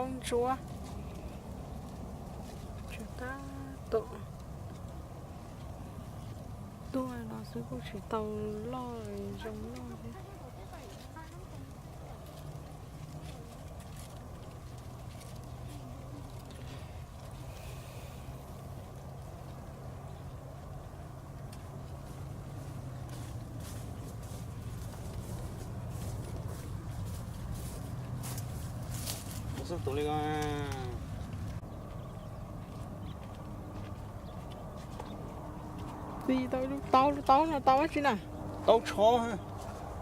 Ntsuab tseem tab tom tuaj no xwb, kuj tsis tau loj zoo loj thiab. Txiv, tau, tau, tau no tau dab tsi na? Tau tsho.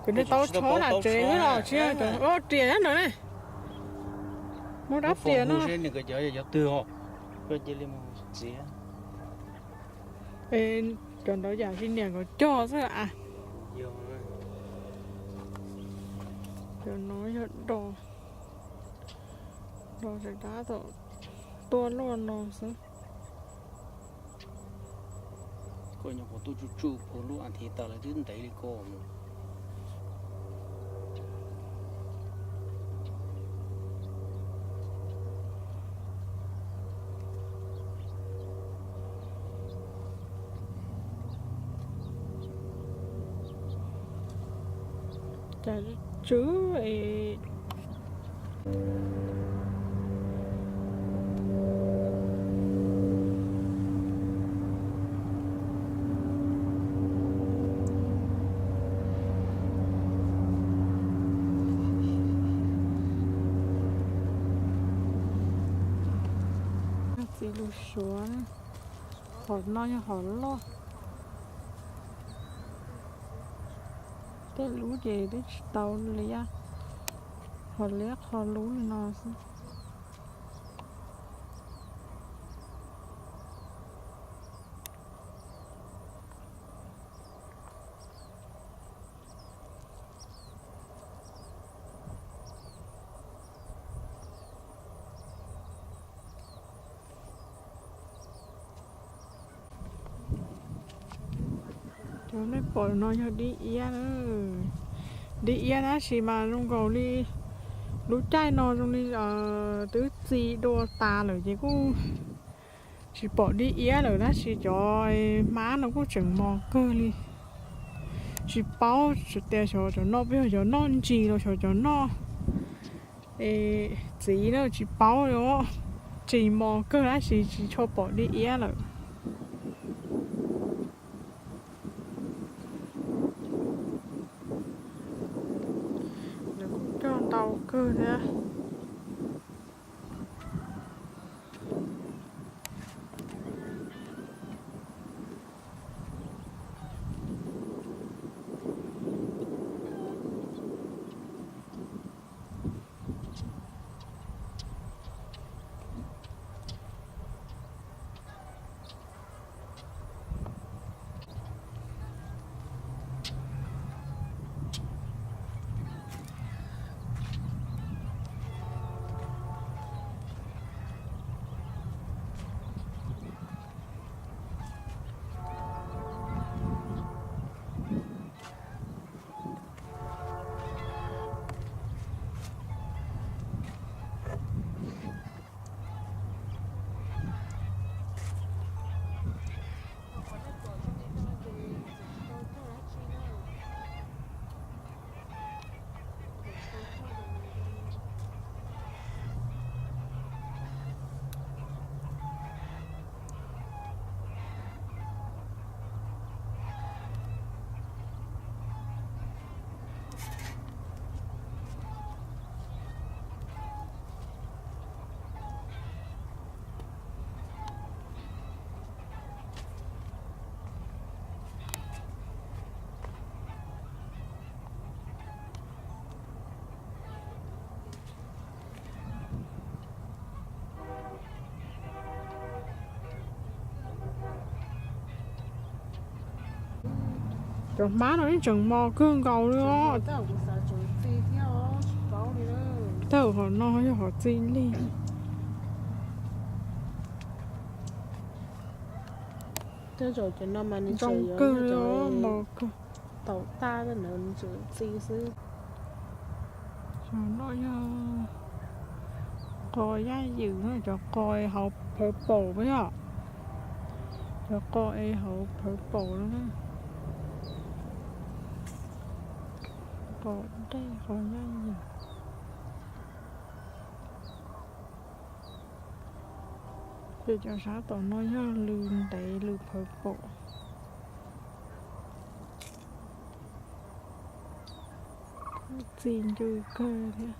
Kuv nws tau tsho na, tsev xwb los tsis yog cov riam na ne. Muab dab riam no. Cov ntawd yam li niam nkawd cog xwb a. Cov no yog do, do tseem tab tom tuaj luaj no xwb. Koj nyuam qhuav tuaj tsuj tsuj puag lub as thiv tas lawv twb ntev li koj mus. Cas tsw es. Txiv lus suav, hom no yog hom loj. Tej lub ces twb tsis tau liab, hom liab qhov lub li no xwb. Cov nej pom no yog dib iab. Dib iab tab sis mas zoo nkaus li lub caij no zoo li twb txi dua tas lawm ces kuj tsis pom dib iab lawm, tab sis cov hmab no kuj tseem mos kawg li. Tsis paub tias xyov cov no puas yog cov noj ntsis los xyov cov noj txiv na, tsis paub li. Tsis mos kawg tab sis tsis tshua pom dib iab lawm. Nws kuj coj ntau kawg thiab. Cov hmab no yeej tseem mos kawg nkaus li os. Tej zaum qhov no yog qhov txi lig. Tej zaum cov no mas nws zoo kawg li os, mos kawg. Taum taj nws tseem txi xwb. Cov no yog Qos yaj ywm, cov qos es hauv purple yom. Cov qos es hauv purple no na. Qos dej qos yaj ywm. Ces cov sab tom no yog lws ntev lws purple. Txi ncw kawg thiab.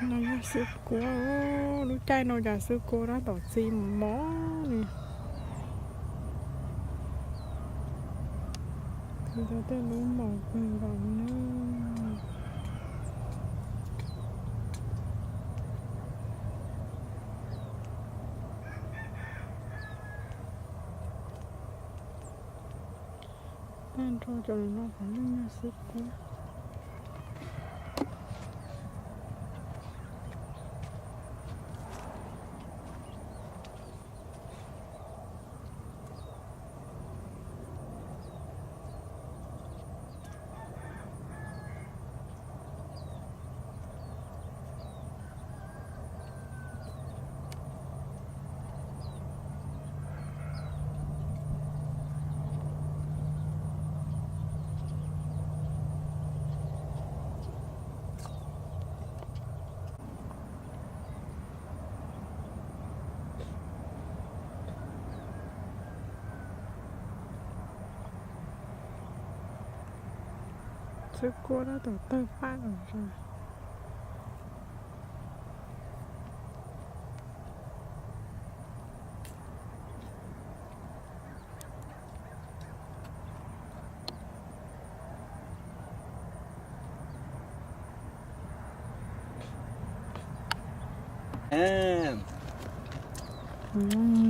No yog xwb kua, lub caij no cas xwb kua tab tom txi mos mos li. Txi tau tej lub mos kawg nkaus li na. Tag nrho cov no puav leej yog xwb kua. Xwb kua tab tom tawg paj los zog.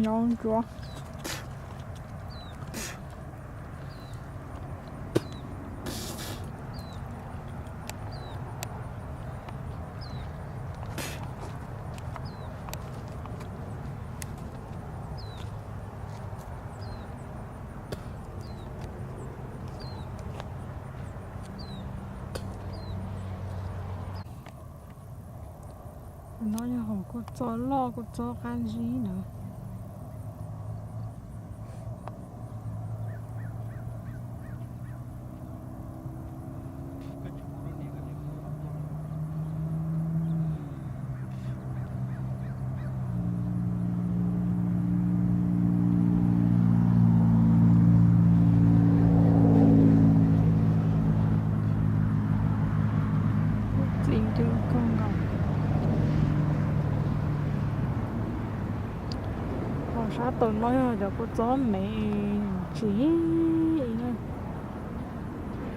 Nyob ntsuab. No yog hauv kua txob loj, kua txob qab zib na. Txi ncw kawg nkaus. Ho sab tom no yog cov kua txob me ntsis na.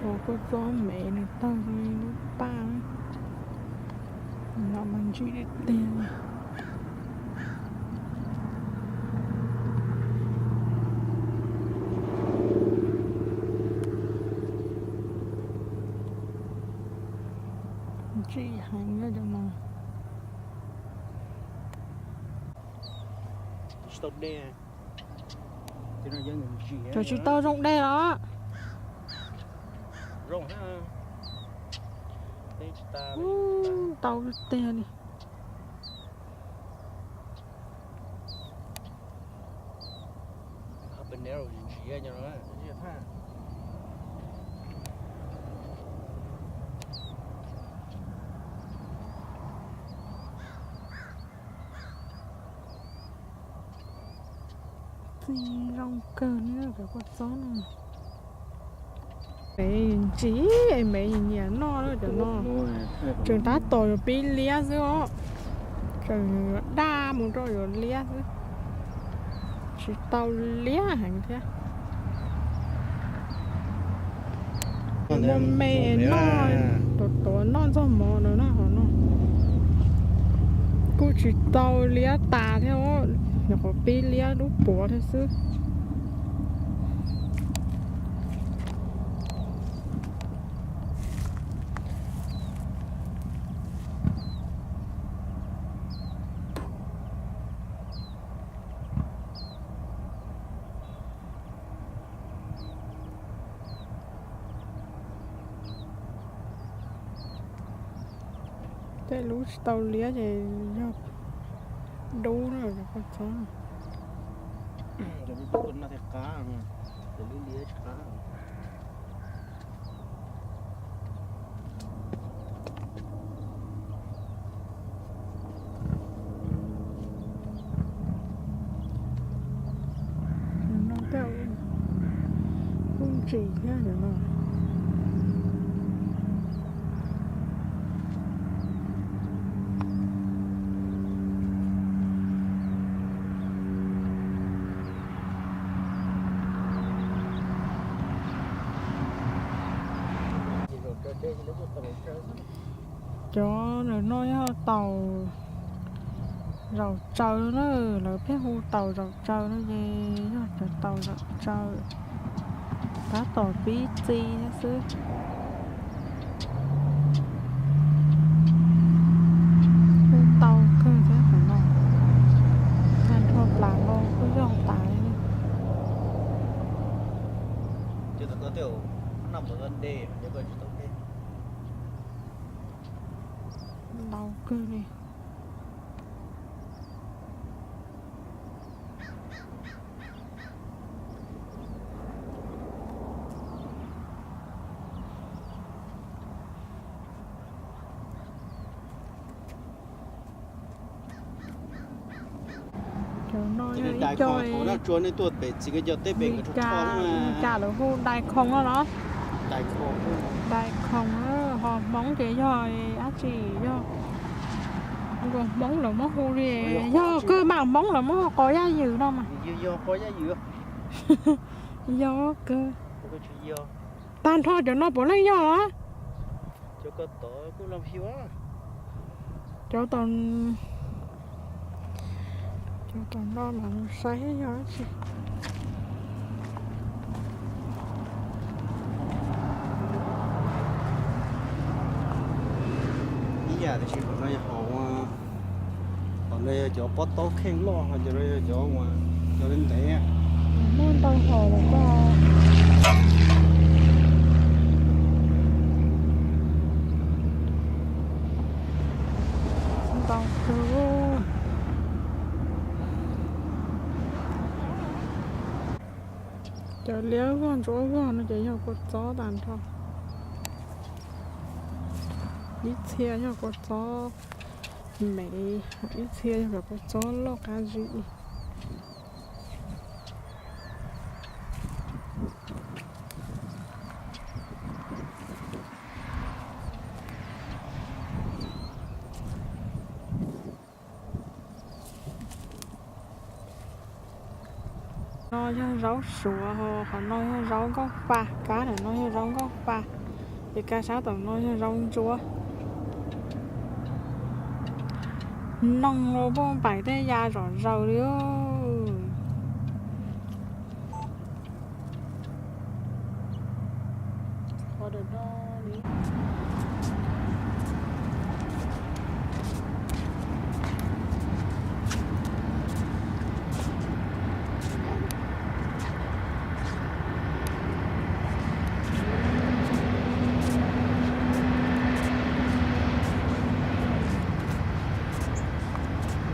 Cov kua txob me nws tawg zoo li lub paj na. No mas ntsim tiag tiag. Ntsim heev cov no. Cov tsis tau zoo dej los? Tau tiag li. Txiv zoo kawg li cov kua txob no. Mev ntsis, mev nyiam noj cov no. Tseem tab tom yuav pib liab xwb os. Tseem yuav daj mus rau yuav liab xwb. Tsis tau liab heev thiab. Me me noj, tuav tuav noj ntxuag mov no na, hov no. Kuj tsis tau liab tas thiab, nyuam qhuav pib liab lub puav thiab xwb. Tej lub tsis tau liab ces yog dub na, cov kua txob. No tej kuj ntsim thiab cov no. Cov ntawm no yog taus zaum tsaws na, lawv pheej hu taus zaum tsaws no ces yog cov taus zaum tsaws, tab tom pib txi thiab xwb. Kuj ntau kawg thiab qhov no, tag nrho plas no kuj yog tas li. Ntau kawg li. Cov no yog ib co Meskas, Meskas lawv hu dai khoos no los? Dai khoos, ho Hmoob ces yog dab tsi, yog, Hmoob lawv muab hu li, yog kawg mas Hmoob lawv muab hu qos yaj ywm no mas. Yog kawg. Tag nrho cov no puav leej yog los? Cov tom, cov tom no mas mus saib yog dab tsi. Ib yam tiam sis qhov no yog hom, qhov no yog cov pob taub kheej loj, ho cov no yog cov uas cov ntev ntev. Muaj ntau hom los koj. Ntau kawg. Cov liab vog ntsuab vog no ces yog kua txob tag nrho. Ib txhia yog kua txob me, ib txhia yog kua txob loj qab zib. No yog zaub suav, qhov no yog zaub nkauj fa, kab ntawm no yog zaub nkauj fa, ces kab sab tom no yog zaub ntsuab. Noog los puaj npaim tej ya zom zaws li.